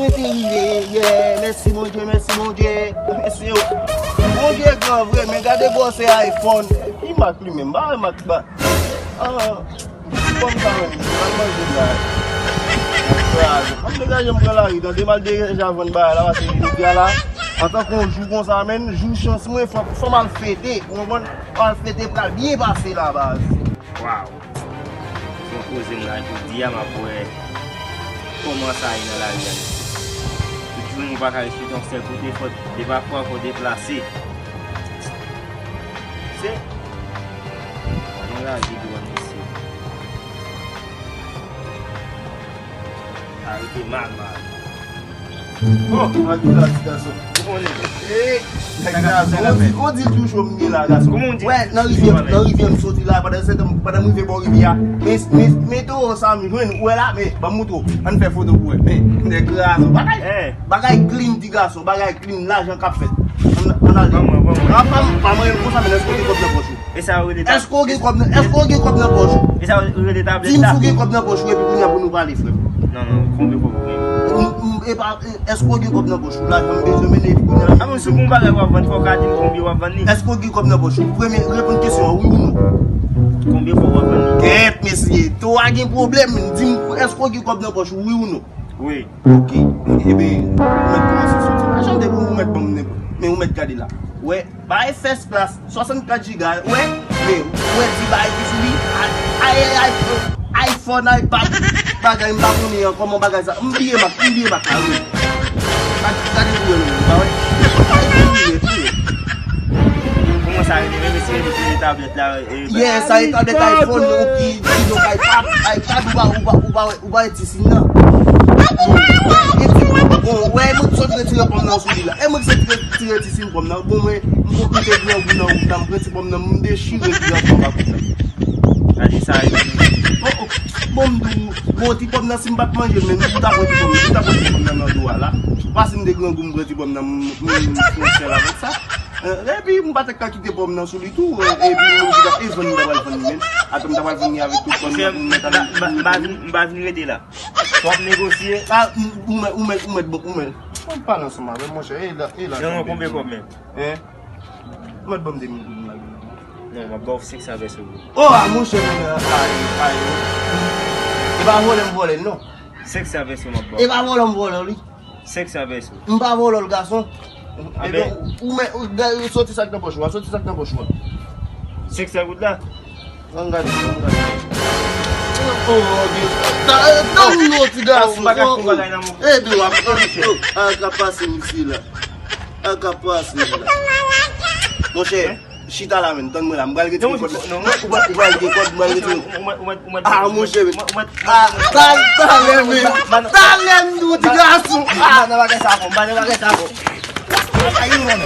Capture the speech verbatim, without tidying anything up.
Te rive, yeah, mèsi Bondye, mèsi Bondye, mèsi yo. Bondye gran vre, men gade bò se iPhone. Ki mak li menm? Ba wè mak ba. Ah, kòm sa menm, m al manje la. Kraze. M ap degaje m pran lari, tande m al degaje vann bagay la, paske jodi a la, antanke yon jou konsa, menm jou chans mwen, fò, fò m al fete, ou konprann? M al fete pral byen pase la, baz. Waw. Bon koze m la jodi a, m ap wè kòman sa ye nan lari a. Tout jounen ou pa ka rete yon sèl kote, fò, de pafwa fò deplase. Se, anraje dwòl mesye. Sa rete mal, mal. Oh, anpil la ti gason. Ou konnen. Eh, nèg la, ou di, ou di tou cho m gen la, gason. Kòman ou di? Wè, nan rivyè, nan rivyè m soti la, pandan se tan, pandan m rive bò rivyè a. Men, men, men towo sa m jwenn, ou wè la, men, ban m moutre w. Ann fè foto pou wè. Men, nèg la, bagay, bagay clean ti gason, bagay clean, lajan k ap fèt. Ann, ann ale. Ban mwen, ban mwen. Pa, pa, pa manyen m konsa, men èske w gen kòb nan pòch ou? E sa yo rele ta-, èske w gen kòb nan, èske w gen kòb nan pòch ou? E sa yo rele tablèt la? Di m si w gen kòb nan pòch ou epi kounye a pou nou pale, frè m. Non, non, konbyen kòb ou gen? M, m, e pa, e, èske w gen kòb nan pòch ou? Lajan m bezwen mennen epi kounye a. A bon, si w gen yon bagay w ap vann, fò w ka di m konbyen w ap vann li. Èske w gen kòb nan pòch ou? Premye, reponn kesyon an, wi ou non? Konbyen kòb w ap vann li? Kèt, mesye, to a gen pwoblèm. Di m, èske w gen kòb nan pòch ou, wi ou non? Wi. Ok. Ebyen, ou mèt kòmanse soti. Pa chante pou ou mèt ban m nenpòt. Men ou mèt gade la. Wè, bay first class, swasannkat giga, wè, men, wè ti bagay ki sou li, a, a, a, iPhone, iPad, bagay, m pa konnen an, kòman bagay sa, m bliye mak, m bliye mak la, wi. Gade, gade pou wè, non, ou pa wè? Ay, bliye, bliye. Kòman sa rele, men, mesye, li bliye tablèt la, e, yes, sa e tablèt iPhone, non, ki, ki, donk, iPad, iPad, ou pa, ou pa, ou pa wè, ou pa wè ti siy nan. Bon, wè, e mwen ki sot retire pòm nan sou li la. E mwen ki sot retire ti siy pòm nan. Bon, mwen, m, m te grangou nan wout la, m pran ti pòm nan, m dechire ti gason anba kout la. Gade sa, e. Oh, oh. Bon, m di w, bon, ti pòm nan, si m pa t manje l, men m ta pran ti pòm nan, m ta pran ti pòm nan nan do a la. Paske m te grangou, m pran ti pòm nan, m, m, m fè yon sèl avèk sa. Eh, epi, m pa t ka kite pòm nan sou li tou, eh, epi, moun ki t ap vann, m ta pral vann li menm. Atò, m ta pral vann li avèk tout pòm nan pou m mèt al. M pa vin, m pa vin rete la. W ap negosye? Ah, m, ou mèt, ou mèt, ou mèt, ou mèt. Ou mèt pale ansanm avè m, monchè. E la, e la. Non, non, konbyen kòb menm? Hein? Ou mèt ban m de mil goud la. Non, m ap ba w senk san vèso. Oh, ah, monchè, men, ay, ay. E pa vòlè m vòlè l, non. Senk san vèso m ap ba w. E pa vòlè m vòlè l, wi. Senk san vèso. M pa vòlò l, gason. Ebyen, ou men, ou, soti sa k nan pòch ou a, soti sa k nan pòch ou a. Senk san goud la? Ann gade, ann gade. Oh, Dye. Tann non, ti gason. Ou pa ka fè bagay nan mou. Ebyen, w ap, a ka pase m isi la. A ka pase m la. Monchè. Chita la menm, tann mwen la, m pral retire kòd la. Non, ou pral, ou pral gen kòd, m pral retire. Ah, monchè, men. Ah, talè, talè, men. Talè, m di w, ti gason. Ah. M pa nan bagay sa ankò, m pa nan bagay sa ankò. Ayi, mwen.